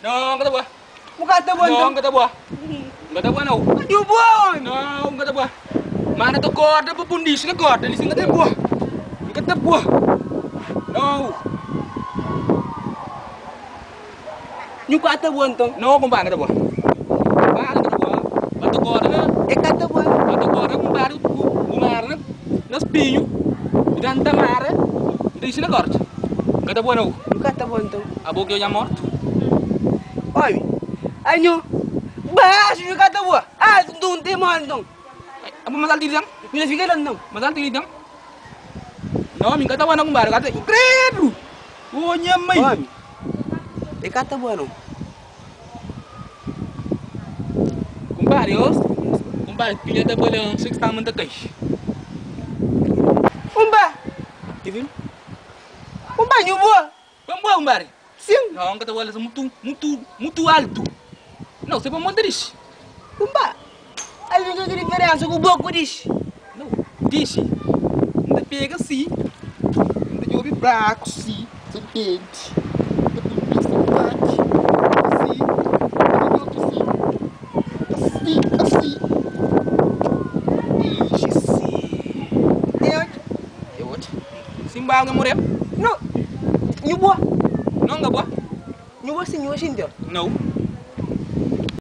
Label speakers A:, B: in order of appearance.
A: No, N ka ta bua.
B: Bu ka ta bua
A: No,
B: nton?
A: N ka ta bua. N ka ta bua nau.
B: Nhu bua omi?
A: No, N ka ta bua. Ma na ta korda pa pun dixi na korda li si N ka ta bua. N ka ta bua. No.
B: Nhu ka ta bua nton?
A: No, kunpá, N ka ta bua. Kunpá, N ka ta bua. Ba ta korda na.
B: E ka ta bua nau.
A: Ba ta korda kunpá bu mara na na spinhu, bu da N ta mara, N ta dixi na korda. N ka ta bua nau.
B: Nhu ka ta bua nton?
A: Abo ki odja mortu.
B: Omi, anho, baxu nhu ka ta bua. Altu nton, N ten modi nton.
A: Abo mas altu ki dan?
B: Nhu ta fika la nton.
A: Mas altu ki dan? No, mi ka ta bua na kunpadu, ka ta. Credu! Ô nha mai!
B: Omi, e ka ta bua nau.
A: Kunpadu, os, kunpadu, pilha ta balansa ki sta ma N ta kai.
B: Kunpa! Kunpa, nhu bua.
A: Pa N bua, kunpadu?
B: Sin.
A: No, N ka ta bua, el sta mutu, mutu, mutu altu. No, se pa monta dixi.
B: Kunpa, alvês no ten diferensa ku bua ku dixi.
A: No, dixi, N ta pega si, N ta djobe braku si, serpenti, N ta pui pis na baki, si, N ta djobe si, asi, asi, dixi si.
B: E odja.
A: E odja. Si N ba, N ka moreba.
B: No, nhu bua.
A: No, N ka bua.
B: Nhu bua si, nhu ka xinti.
A: No.